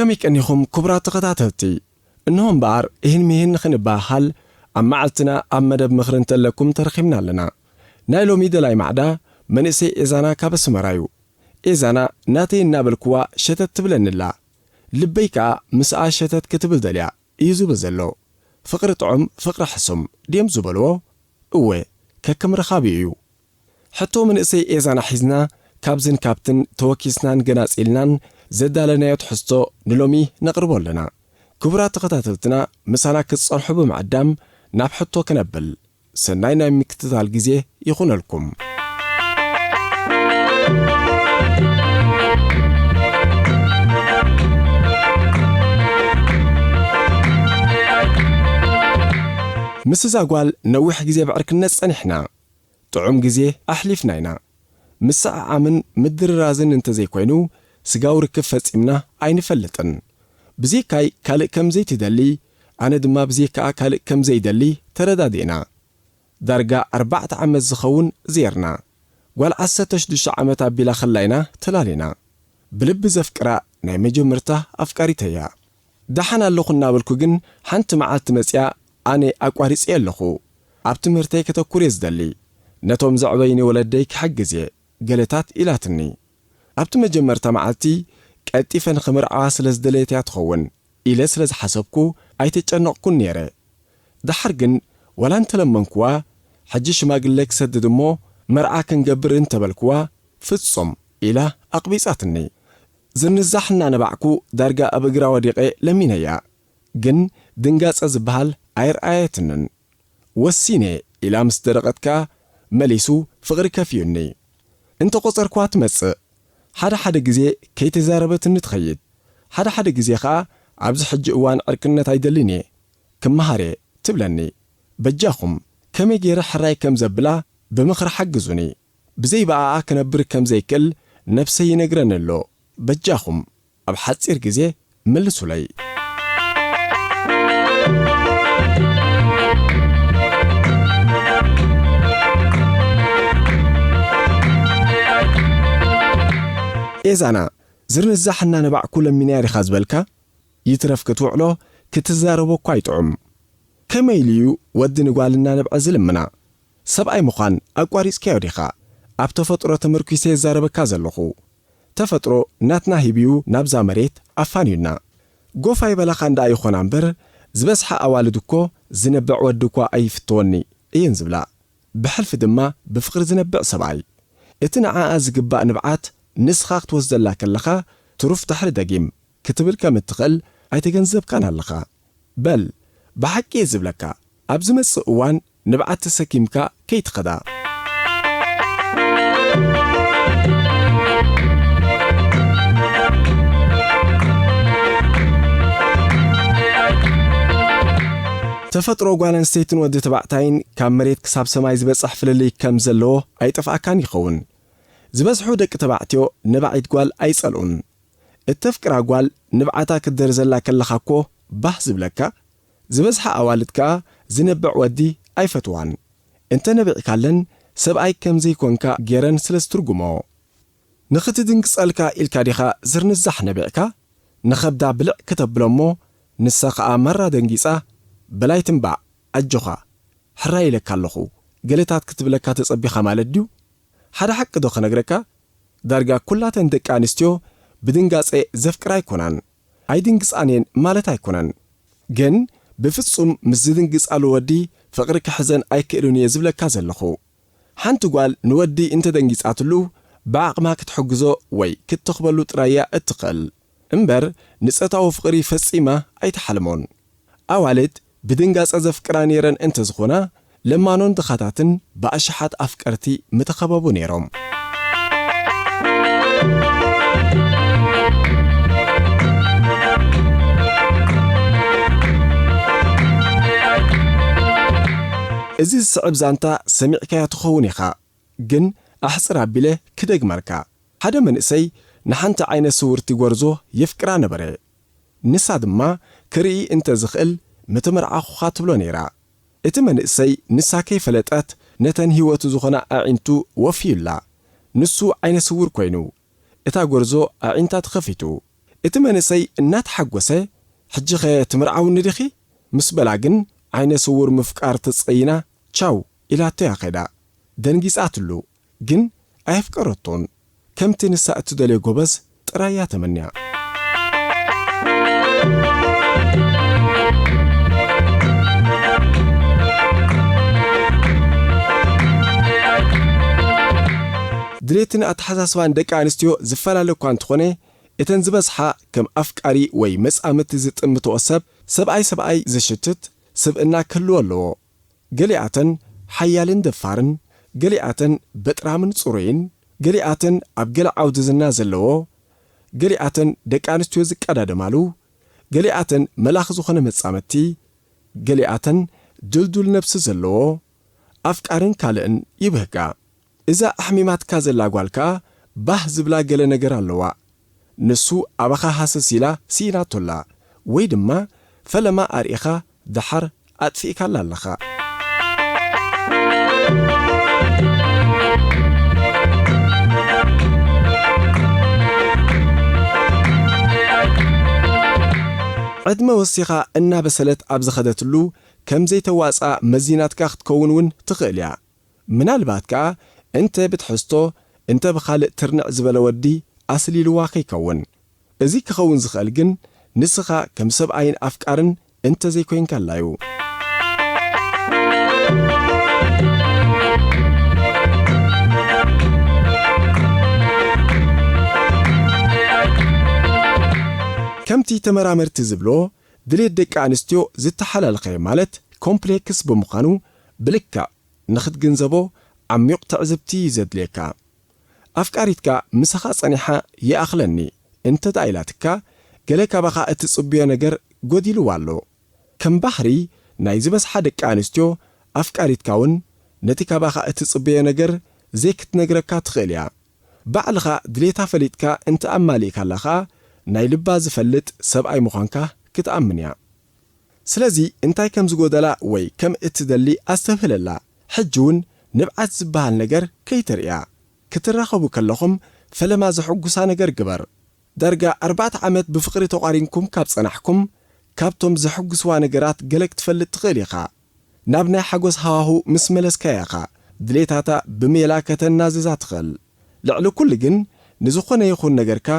ከመይ ቀኒኹም ክቡራት ተኸታተልቲ? እንሆ እምበኣር፣ ይህን ሚህን ንኽንበሃሃል ኣብ መዓልትና ኣብ መደብ ምኽሪ እንተለኩም ተረኺብና ኣለና። ናይ ሎሚ ደላይ ማዕዳ መንእሰይ ኤዛና ካብ ኣስመራ እዩ። ኤዛና ናተይ እናበልክዋ ሸተት ትብለኒ ኣላ። ልበይ ከኣ ምስኣ ሸተት ክትብል ደልያ እዩ ዝብል ዘሎ። ፍቕሪ ጥዑም፣ ፍቕሪ ሕሱም ድዮም ዝበልዎ? እወ፣ ከከም ረኻቢኡ እዩ። ሕቶ መንእሰይ ኤዛና ሒዝና ካብዝን ካብትን ተወኪስናን ገናጺልናን ዘዳለናዮ ትሕዝቶ ንሎሚ ነቕርቦ ኣለና። ክቡራት ተኸታተልትና ምሳና ክትጸንሑ ብምዕዳም ናብ ሕቶ ክነብል። ሰናይ ናይ ምክትታል ግዜ ይኹነልኩም። ምስ እዛ ጓል ነዊሕ ግዜ ብዕርክነት ጸኒሕና። ጥዑም ግዜ ኣሕሊፍና ኢና። ምስዕዓምን ምድርራዝን እንተዘይኮይኑ፣ ስጋዊ ርክብ ፈጺምና ኣይንፈልጥን። ብዜካይ ካልእ ከም ዘይትደሊ፣ ኣነ ድማ ብዜካኣ ካልእ ከም ዘይደሊ ተረዳዲእና። ዳርጋ ኣርባዕተ ዓመት ዝኸውን ዜርና። ጓል ዓሰርተ ሽዱሽተ ዓመት ኣቢላ ከላ ኢና ተላሊና። ብልቢ ዘፍቅራ ናይ መጀመርታ ኣፍቃሪተይ እያ። ደሓን ኣለኹ እናበልኩ ግን፣ ሓንቲ መዓልቲ መጺኣ ኣነ ኣቋሪጸ ኣለኹ። ኣብ ትምህርተይ ከተኩር እየ ዝደሊ። ነቶም ዘዕበይኒ ወለደይ ክሕግዝ እየ፣ ገለታት ኢላትኒ። ኣብቲ መጀመርታ መዓልቲ ቀልጢፈ ንኽምርዓዋ ስለ ዝደለየት እያ ትኸውን ኢለ ስለ ዝሓሰብኩ ኣይተጨነቕኩን ነይረ። ደሓር ግን ዋላ እንተለመንኩዋ፣ ሕጂ ሽማግለ ክሰድድ እሞ መርዓ ክንገብር እንተበልኩዋ፣ ፍጹም ኢላ ኣቕቢጻትኒ። ዝርንዛሕ እናነባዕኩ ዳርጋ ኣብ እግራ ወዲቐ ለሚነያ። ግን ድንጋጸ ዝበሃል ኣይረኣየትንን። ወሲነ ኢላ ምስ ደረቐት ከኣ መሊሱ ፍቕሪ ከፊኡኒ። እንተ ቆጸርኩዋ ትመጽእ። ሓደ ሓደ ግዜ ከይተዛረበትኒ ትኸይድ። ሓደ ሓደ ግዜ ኸኣ ኣብዚ ሕጂ እዋን ዕርክነት ኣይደልን እየ፣ ክመሃር እየ ትብለኒ። በጃኹም ከመይ ገይረ ሕራይ ከም ዘብላ ብምኽሪ ሓግዙኒ። ብዘይ ብኣኣ ክነብር ከም ዘይክእል ነብሰይ ይነግረኒ ኣሎ። በጃኹም ኣብ ሓጺር ግዜ መልሱለይ። ኤዛና፣ ዝርንዛሕ እናነባዕኩ ለሚንያ ዲኻ ዝበልካ? ይትረፍ ክትውዕሎ ክትዛረቦ እኳ ኣይጥዑም። ከመይ ኢሉ እዩ ወዲ ንጓል እናነብዐ ዝልምና? ሰብኣይ ምዃን ኣቋሪጽካዮ ዲኻ? ኣብ ተፈጥሮ ተመርኲሰ የዛረበካ ዘለኹ። ተፈጥሮ ናትና ሂብዩ ናብዛ መሬት ኣፋንዩና። ጎፍ ኣይበላኻን ደኣ ይኾና እምበር፣ ዝበዝሓ ኣዋልድ እኮ ዝነብዕ ወዲ እኳ ኣይፍተወኒ እየን ዝብላ። ብሕልፊ ድማ ብፍቕሪ ዝነብዕ ሰብኣይ። እቲ ንዓኣ ዝግባእ ንብዓት ንስኻ ክትወስደላ ከለኻ፣ ትሩፍ ድሕሪ ደጊም ክትብል ከም እትኽእል ኣይተገንዘብካን ኣለኻ። በል፣ ብሓቂ እየ ዝብለካ፣ ኣብ ዝመጽእ እዋን ንብዓት ተሰኪምካ ከይትኸዳ። ተፈጥሮ ጓል ኣንስተይትን ወዲ ተባዕታይን ካብ መሬት ክሳብ ሰማይ ዝበጽሕ ፍልልይ ከም ዘለዎ ኣይጠፍኣካን ይኸውን። ዝበዝሑ ደቂ ተባዕትዮ ንባዒት ጓል ኣይጸልኡን። እተፍቅራ ጓል ንብዓታ ክትደርዘላ ከለኻ እኮ ባህ ዝብለካ። ዝበዝሓ ኣዋልድ ከኣ ዝነብዕ ወዲ ኣይፈትዋን። እንተ ነቢዕካለን ሰብኣይ ከም ዘይኮንካ ገይረን ስለ ዝትርጉሞ። ንኽትድንግጸልካ ኢልካ ዲኻ ዝርንዛሕ ነቢዕካ? ንኸብዳ ብልዕ ክተብሎ እሞ ንሳ ኸኣ ማራ ደንጊጻ፣ በላይ ትንባዕ፣ ኣጆኻ፣ ሕራይ ኢለካ ኣለኹ፣ ገለታት ክትብለካ ተጸቢኻ ማለት ድዩ? ሓደ ሓቂ ዶ ክነግረካ? ዳርጋ ኩላተን ደቂ ኣንስትዮ ብድንጋጸ ዘፍቅራ ኣይኮናን፣ ኣይድንግጻን እየን ማለት ኣይኮነን። ግን ብፍጹም ምስ ዝድንግጻሉ ወዲ ፍቕሪ ክሕዘን ኣይክእልን እየ ዝብለካ ዘለኹ። ሓንቲ ጓል ንወዲ እንተ ደንጊጻትሉ፣ ብዓቕማ ክትሕግዞ ወይ ክትተኽበሉ ጥራይ እያ እትኽእል። እምበር ንጸታዊ ፍቕሪ ፈጺማ ኣይትሓልሞን። ኣዋልድ ብድንጋጸ ዘፍቅራ ነይረን እንተዝኾና፣ ለማኖን ድኻታትን ብኣሽሓት ኣፍቀርቲ ምተኸበቡ ነይሮም። እዚ ዝስዕብ ዛንታ ሰሚዕካዮ ትኸውን ኢኻ፣ ግን ኣሕጽር ኣቢለ ክደግመልካ። ሓደ መንእሰይ ንሓንቲ ዓይነ ስውርቲ ጎርዞ የፍቅራ ነበረ። ንሳ ድማ ክርኢ እንተ ዝኽእል ምተመርዓኹኻ ትብሎ ነይራ። እቲ መንእሰይ ንሳ ከይፈለጠት ነተን ህይወቱ ዝኾና ኣዒንቱ ወፍዩላ። ንሱ ዓይነ ስውር ኮይኑ፣ እታ ጎርዞ ኣዒንታ ተኸፊቱ። እቲ መንእሰይ እናተሓጎሰ፣ "ሕጂኸ ትምርዓውኒ ዲኺ?" ምስ በላ ግን፣ ዓይነ ስውር ምፍቃር ተጸይና፣ "ቻው" ኢላቶ እያ ከይዳ። ደንጊጻትሉ። ግን ኣየፍቀረቶን። ከምቲ ንሳ እትደልዮ ጎበዝ ጥራይ እያ ተመንያ። ድሌትን ኣተሓሳስባን ደቂ ኣንስትዮ ዝፈላለ እኳ እንተኾነ፣ እተን ዝበዝሓ ከም ኣፍቃሪ ወይ መጻምድቲ ዝጥምትኦ ሰብ፣ ሰብኣይ ሰብኣይ ዘሽትት ስብእና ክህልዎ ኣለዎ። ገሊኣተን ሓያልን ደፋርን፣ ገሊኣተን በጥራምን ጽሩይን፣ ገሊኣተን ኣብ ገለ ዓውዲ ዝና ዘለዎ፣ ገሊኣተን ደቂ ኣንስትዮ ዝቀዳደማሉ፣ ገሊኣተን መላኺ ዝኾነ መጻምድቲ፣ ገሊኣተን ድልዱል ነብሲ ዘለዎ፣ ኣፍቃርን ካልእን ይብህጋ። እዛ ኣሕሚማትካ ዘላ ጓል ከኣ ባህ ዝብላ ገለ ነገር ኣለዋ። ንሱ ኣባኻ ሃሰስ ኢላ ስኢናቶ ኣላ፣ ወይ ድማ ፈለማ ኣርኢኻ ደሓር ኣጥፊእካላ ኣለኻ። ዕድመ ወሲኻ እናበሰለት ኣብ ዝኸደትሉ፣ ከም ዘይተዋጽኣ መዚናትካ ክትከውን እውን ትኽእል እያ። ምናልባት ከኣ እንተ ብትሕዝቶ፣ እንተ ብኻልእ ትርንዕ ዝበለ ወዲ ኣስሊልዋ ከይከውን። እዚ ክኸውን ዝኽእል ግን ንስኻ ከም ሰብኣይን ኣፍቃርን እንተ ዘይኮይንካላ እዩ። ከምቲ ተመራመርቲ ዝብሎ፣ ድሌት ደቂ ኣንስትዮ ዝተሓላለኸ ማለት ኮምፕሌክስ ብምዃኑ ብልክዕ ንኽትግንዘቦ ዓሚቕ ትዕዝብቲ እዩ ዘድልየካ። ኣፍቃሪትካ ምሳኻ ጸኒሓ ይኣኽለኒ እንተ ደኣ ኢላትካ፣ ገለ ካባኻ እትጽብዮ ነገር ጎዲልዋ ኣሎ። ከም ባህሪ ናይ ዝበዝሓ ደቂ ኣንስትዮ፣ ኣፍቃሪትካ እውን ነቲ ካባኻ እትጽበዮ ነገር ዘይክትነግረካ ትኽእል እያ። ባዕልኻ ድሌታ ፈሊጥካ እንተ ኣማሊእካላ ኸኣ፣ ናይ ልባ ዝፈልጥ ሰብኣይ ምዃንካ ክትኣምን እያ። ስለዚ እንታይ ከም ዝጎደላ ወይ ከም እትደሊ ኣስተብህለላ። ሕጂ እውን ንብዓት ዝበሃል ነገር ከይተርእያ። ክትራኸቡ ከለኹም ፈለማ ዘሐጉሳ ነገር ግበር። ዳርጋ ኣርባዕተ ዓመት ብፍቕሪ ተቋሪንኩም ካብ ጸናሕኩም፣ ካብቶም ዘሐጉስዋ ነገራት ገለ ክትፈልጥ ትኽእል ኢኻ። ናብ ናይ ሓጎስ ሃዋሁ ምስ መለስካያ ኢኻ ድሌታታ ብሜላ ከተናዝዛ ትኽእል። ልዕሊ ኩሉ ግን፣ ንዝኾነ ይኹን ነገርካ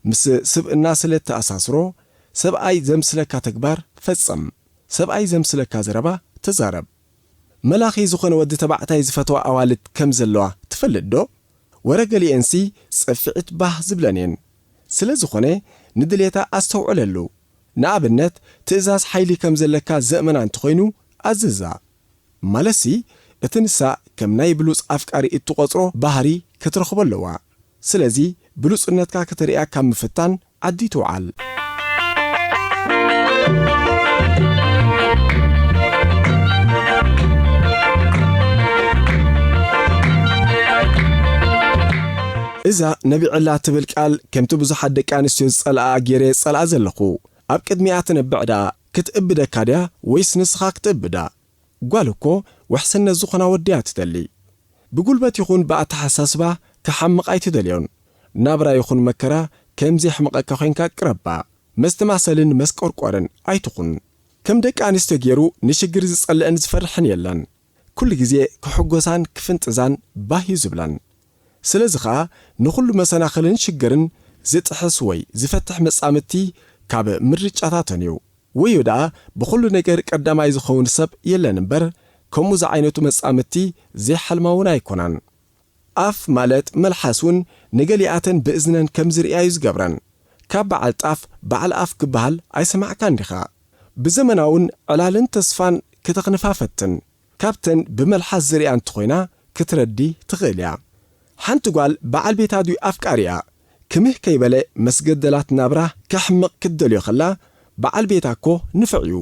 ምስ ስብእና ስለ እተኣሳስሮ፣ ሰብኣይ ዘምስለካ ተግባር ፈጽም። ሰብኣይ ዘምስለካ ዘረባ ተዛረብ። መላኺ ዝኾነ ወዲ ተባዕታይ ዝፈትዋ ኣዋልድ ከም ዘለዋ ትፈልጥ ዶ? ወረ ገሊኤንሲ ጸፊዕት ባህ ዝብለን እየን። ስለ ዝኾነ ንድሌታ ኣስተውዕለሉ። ንኣብነት ትእዛዝ ሓይሊ ከም ዘለካ ዘእመና እንተኾይኑ ኣዝዛ። ማለትሲ እቲ ንሳ ከም ናይ ብሉጽ ኣፍቃሪ እትቖጽሮ ባህሪ ክትረኽቦ ኣለዋ። ስለዚ ብሉጽነትካ ከተርእያ ካብ ምፍታን ዓዲ ትውዓል። እዛ ነቢዐላ ትብል ቃል ከምቲ ብዙሓት ደቂ ኣንስትዮ ዝጸልኣ ገይረ ጸልኣ ዘለኹ። ኣብ ቅድሚኣ ትነብዕ ደኣ ክትእብደካ ድያ ወይስ ንስኻ ክትእብዳ? ጓል እኮ ውሕስነት ዝኾና ወዲ እያ ትደሊ። ብጉልበት ይኹን ብኣተሓሳስባ ክሓምቕ ኣይትደልዮን። ናብራ ይኹን መከራ ከም ዘየሕምቐካ ኮይንካ ቅረባ። መስተማሰልን መስቆርቆርን ኣይትኹን። ከም ደቂ ኣንስትዮ ገይሩ ንሽግር ዝጸልእን ዝፈርሕን የለን። ኩሉ ግዜ ክሕጎሳን ክፍንጥዛን ባህ እዩ ዝብለን። ስለዚ ኸኣ ንኹሉ መሰናኽልን ሽግርን ዝጥሕስ ወይ ዝፈትሕ መጻምድቲ ካብ ምርጫታተን እዩ። ወዮ ደኣ ብኹሉ ነገር ቀዳማይ ዝኸውን ሰብ የለን እምበር፣ ከምኡ ዝዓይነቱ መጻምድቲ ዘይሓልማ እውን ኣይኮናን። ኣፍ ማለት መልሓስ እውን ንገሊኣተን ብእዝነን ከም ዝርእያ እዩ ዝገብረን። ካብ በዓል ጣፍ በዓል ኣፍ ክበሃል ኣይሰማዕካን ዲኻ? ብዘመናውን ዕላልን ተስፋን ክተኽንፋ ፈትን። ካብተን ብመልሓስ ዝርእያ እንተኾይና ክትረዲ ትኽእል እያ። ሓንቲ ጓል በዓል ቤታ ድዩ ኣፍቃሪኣ? ክምህ ከይበለ ምስ ገደላት ናብራ ከሕምቕ ክትደልዮ ከላ፣ በዓል ቤታ እኮ ንፍዕ እዩ፣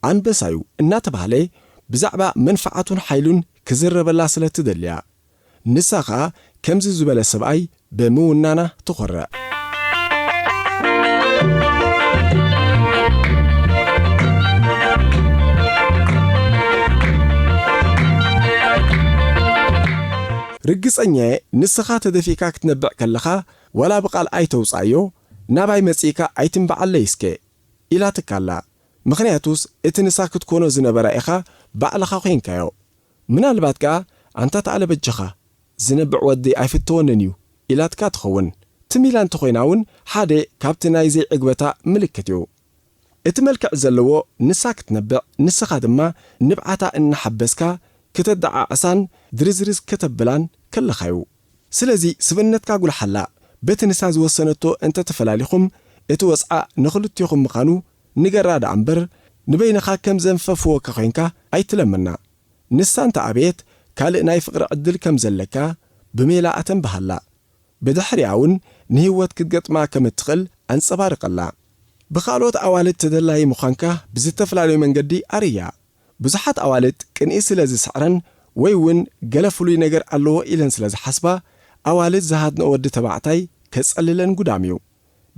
ኣንበሳ እዩ እናተባህለ ብዛዕባ መንፍዓቱን ሓይሉን ክዝረበላ ስለ ትደልያ። ንሳ ኸኣ ከምዚ ዝበለ ሰብኣይ ብምውናና ትኾርዕ። ርግጸኛ'የ ንስኻ ተደፊእካ ክትነብዕ ከለኻ ዋላ ብቓል ኣይተውጽኣዮ፣ ናባይ መጺእካ ኣይትንብዓለይ እስከ ኢላትካ ኣላ። ምኽንያቱስ እቲ ንሳ ክትኮኖ ዝነበራ ኢኻ ባዕልኻ ኮይንካዮ። ምናልባት ከኣ ኣንታ ተኣለ በጃኻ ዝነብዕ ወዲ ኣይፍተወንን እዩ ኢላትካ ትኸውን። ትም ኢላ እንተኾይና እውን ሓደ ካብቲ ናይ ዘይዕግበታ ምልክት እዩ። እቲ መልክዕ ዘለዎ ንሳ ክትነብዕ ንስኻ ድማ ንብዓታ እናሓበስካ ከተደዓዕሳን ድርዝርዝ ከተብላን ከለኻዩ። ስለዚ ስብእነትካ ጉልሓላ። በቲ ንሳ ዝወሰነቶ እንተተፈላሊኹም እቲ ወጽዓ ንኽልቴኹም ምዃኑ ንገራ ደኣ እምበር ንበይንኻ ከም ዘንፈፍወካ ኮይንካ ኣይትለምና። ንሳ እንተ ኣበየት ካልእ ናይ ፍቕሪ ዕድል ከም ዘለካ ብሜላ ኣተንብሃላ። ብድሕሪኣ እውን ንህይወት ክትገጥማ ከም እትኽእል ኣንጸባርቐላ። ብኻልኦት ኣዋልድ ተደላዪ ምዃንካ ብዝተፈላለዩ መንገዲ ኣርእያ። ብዙሓት ኣዋልድ ቅንኢ ስለ ዝስዕረን ወይ እውን ገለ ፍሉይ ነገር ኣለዎ ኢለን ስለ ዝሓስባ ኣዋልድ ዝሃድንኦ ወዲ ተባዕታይ ከጸልለን ጉዳም እዩ።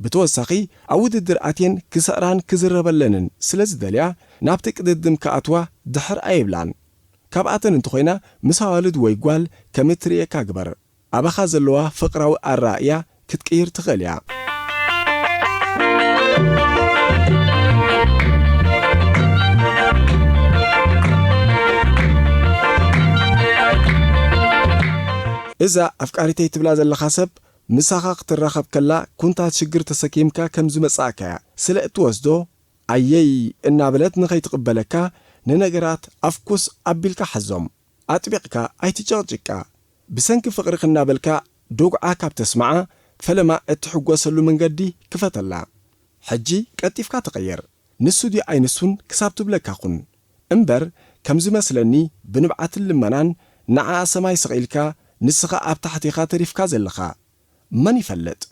ብተወሳኺ ኣብ ውድድር ኣትየን ክስዕራን ክዝረበለንን ስለ ዝደልያ ናብቲ ቅድድም ክኣትዋ ድሕር ኣይብላን። ካብኣተን እንተኾይና ምስ ኣዋልድ ወይ ጓል ከም እትርእየካ ግበር። ኣባኻ ዘለዋ ፍቕራዊ ኣረኣእያ ክትቅይር ትኽእል እያ። እዛ ኣፍቃሪተይ ትብላ ዘለኻ ሰብ ምሳኻ ክትራኸብ ከላ ኩንታት ሽግር ተሰኪምካ ከም ዝመጻእካያ ስለ እትወስዶ ኣየይ እናበለት ንኸይትቕበለካ ንነገራት ኣፍኩስ ኣቢልካ ሓዞም። ኣጥቢቕካ ኣይትጨቕጭቃ። ብሰንኪ ፍቕርኺ እናበልካ ዶጉዓ ካብ ተስምዓ ፈለማ እትሕጎሰሉ መንገዲ ክፈተላ። ሕጂ ቀልጢፍካ ተቐየር። ንሱ ድዩ ኣይንሱን ክሳብ ትብለካ ኩን። እምበር ከም ዝመስለኒ ብንብዓትን ልመናን ንዓኣ ሰማይ ስቕ ኢልካ ንስኻ ኣብ ታሕቲ ኢኻ ተሪፍካ ዘለኻ። መን ይፈልጥ?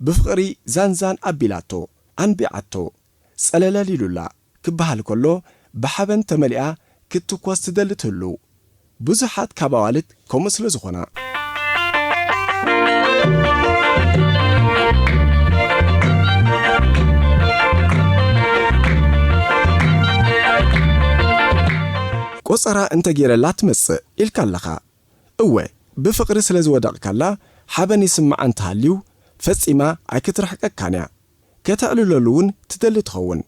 ብፍቕሪ ዛንዛን ኣቢላቶ፣ ኣንቢዓቶ፣ ጸለለል ኢሉላ ክበሃል ከሎ ብሓበን ተመሊኣ ክትትኮስ ትደሊ ትህሉ። ብዙሓት ካብ ኣዋልድ ከምኡ ስለ ዝኾና። ቆጸራ እንተ ገይረላ ትመጽእ ኢልካ ኣለኻ። እወ፣ ብፍቕሪ ስለ ዝወደቕካላ ሓበን ይስምዓ እንተሃልዩ ፈጺማ ኣይክትርሕቀካን እያ። ከተዕልለሉ እውን ትደሊ ትኸውን።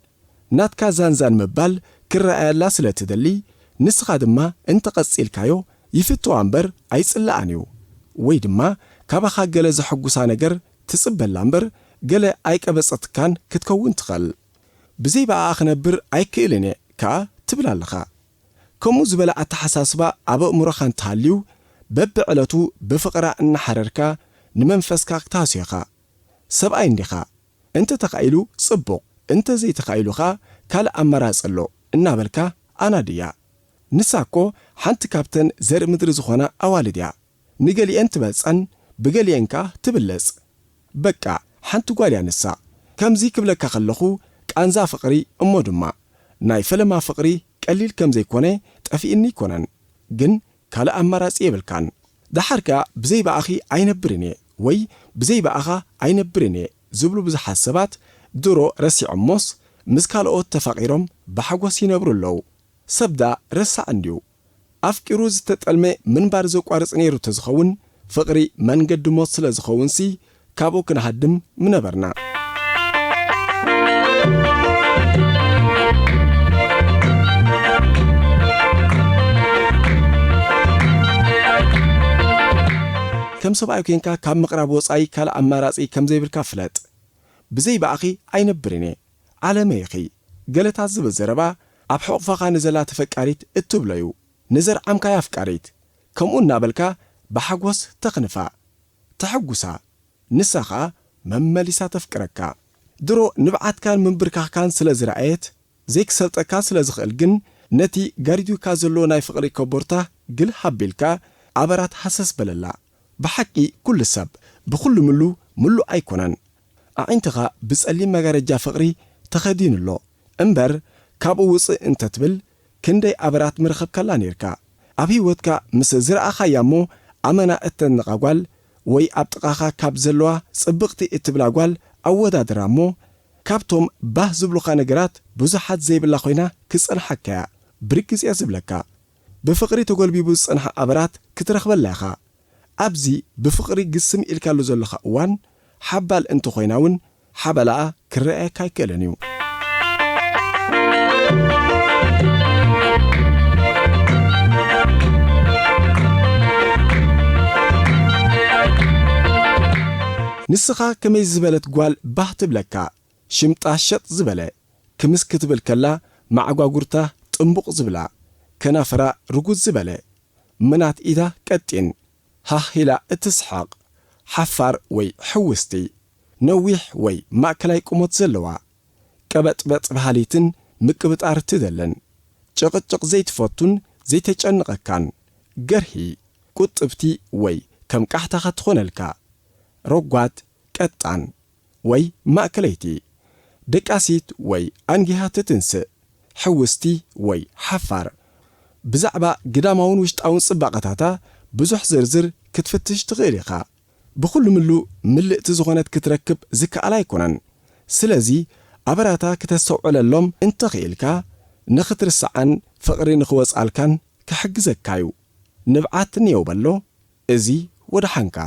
ናትካ ዛንዛን ምባል ክረኣየላ ስለ ትደሊ ንስኻ ድማ እንተቐጺልካዮ ይፍትዋ እምበር ኣይጽልኣን እዩ። ወይ ድማ ካባኻ ገለ ዘሐጉሳ ነገር ትጽበላ እምበር ገለ ኣይቀበጸትካን ክትከውን ትኽእል። ብዘይ ብኣኣ ክነብር ኣይክእልን እየ ከኣ ትብል ኣለኻ። ከምኡ ዝበለ ኣተሓሳስባ ኣብ ኣእምሮኻ እንተሃልዩ በብዕለቱ ብፍቕራ እናሓረርካ ንመንፈስካ ክትሃስዮ ኢኻ። ሰብኣይ እንዲኻ። እንተ ተኻኢሉ ጽቡቕ፣ እንተ ዘይተኻኢሉ ኸኣ ካልእ ኣማራጺ ኣሎ እናበልካ ኣናድያ። ንሳ እኮ ሓንቲ ካብተን ዘርኢ ምድሪ ዝኾና ኣዋልድ እያ። ንገሊኤን ትበልጸን ብገሊኤን ከኣ ትብለጽ። በቃ ሓንቲ ጓል እያ ንሳ። ከምዚ ክብለካ ከለኹ ቃንዛ ፍቕሪ እሞ ድማ ናይ ፈለማ ፍቕሪ ቀሊል ከም ዘይኮነ ጠፊእኒ ኣይኮነን። ግን ካልእ ኣማራጺ የብልካን። ደሓር ከኣ ብዘይ ብኣኺ ኣይነብርን እየ ወይ ብዘይ ብኣኻ ኣይነብርን እየ ዝብሉ ብዙሓት ሰባት ድሮ ረሲዖሞስ ምስ ካልኦት ተፋቒሮም ብሓጎስ ይነብሩ ኣለዉ። ሰብ ደኣ ረሳዕ እንድዩ። ኣፍቂሩ ዝተጠልመ ምንባር ዘቋርጽ ነይሩ ተዝኸውን ፍቕሪ መንገዲ ሞት ስለ ዝኸውንሲ ካብኡ ክንሃድም ምነበርና። ከም ሰብኣይ ኮንካ ካብ ምቕራብ ወጻኢ ካልእ ኣማራጺ ከም ዘይብልካ ፍለጥ። ብዘይ ብኣኺ ኣይነብርን እየ፣ ዓለመይ ኢኺ፣ ገለታት ዝብል ዘረባ ኣብ ሕቑፋኻ ንዘላ ተፈቃሪት እትብሎ እዩ። ንዘርዓምካያ ኣፍቃሪት ከምኡ እናበልካ ብሓጎስ ተኽንፋ፣ ተሐጉሳ። ንሳ ኸኣ መመሊሳ ተፍቅረካ። ድሮ ንብዓትካን ምንብርካኽካን ስለ ዝረኣየት ዘይክሰልጠካ ስለ ዝኽእል ግን ነቲ ጋሪዱካ ዘሎ ናይ ፍቕሪ ኮቦርታ ግልህ ኣቢልካ ኣበራት ሃሰስ በለላ። ብሓቂ ኩሉ ሰብ ብኹሉ ምሉ ምሉእ ኣይኮነን። ኣዒንትኻ ብጸሊም መጋረጃ ፍቕሪ ተኸዲኑ ኣሎ እምበር ካብኡ ውጽእ እንተትብል ክንደይ ኣበራት ምረኸብካላ ኔርካ። ኣብ ህይወትካ ምስ ዝረኣኻያ እሞ ኣመና እተድንቓ ጓል ወይ ኣብ ጥቓኻ ካብ ዘለዋ ጽብቕቲ እትብላ ጓል ኣወዳድራ እሞ ካብቶም ባህ ዝብሉኻ ነገራት ብዙሓት ዘይብላ ኮይና ክጸንሓካ እያ ብርግጽ እየ ዝብለካ። ብፍቕሪ ተጎልቢቡ ዝጸንሐ ኣበራት ክትረኽበላ ኢኻ። ኣብዚ ብፍቕሪ ግስም ኢልካሉ ዘለኻ እዋን ሓባል እንተኾይና እውን ሓበላኣ ክረኣየካ ኣይክእልን እዩ። ንስኻ ከመይ ዝበለት ጓል ባህ ትብለካ? ሽምጣ ሸጥ ዝበለ ክምስ ክትብል ከላ፣ ማዕጓጉርታ ጥንቡቕ ዝብላ፣ ከናፍራ ርጉድ ዝበለ፣ ምናት ኢዳ ቀጢን፣ ሃህ ኢላ እትስሕቕ፣ ሓፋር ወይ ሕውስቲ፣ ነዊሕ ወይ ማእከላይ ቁመት ዘለዋ፣ ቀበጥበጥ በሃሊትን ምቅብጣር ትደልን፣ ጭቕጭቕ ዘይትፈቱን ዘይተጨንቐካን፣ ገርሂ፣ ቁጥብቲ ወይ ከም ቃሕታኻ ትኾነልካ፣ ረጓድ፣ ቀጣን ወይ ማእከለይቲ፣ ደቃሲት ወይ ኣንጊሃ ትትንስእ፣ ሕውስቲ ወይ ሓፋር። ብዛዕባ ግዳማውን ውሽጣውን ጽባቐታታ ብዙሕ ዝርዝር ክትፍትሽ ትኽእል ኢኻ። ብኹሉ ምሉ ምልእቲ ዝኾነት ክትረክብ ዝከኣል ኣይኮነን። ስለዚ ኣበራታ ክተስተውዕለሎም እንተኽኢልካ፣ ንኽትርስዓን ፍቕሪ ንኽወጽኣልካን ክሕግዘካ እዩ። ንብዓት እንየው በሎ፣ እዚ ወደሓንካ።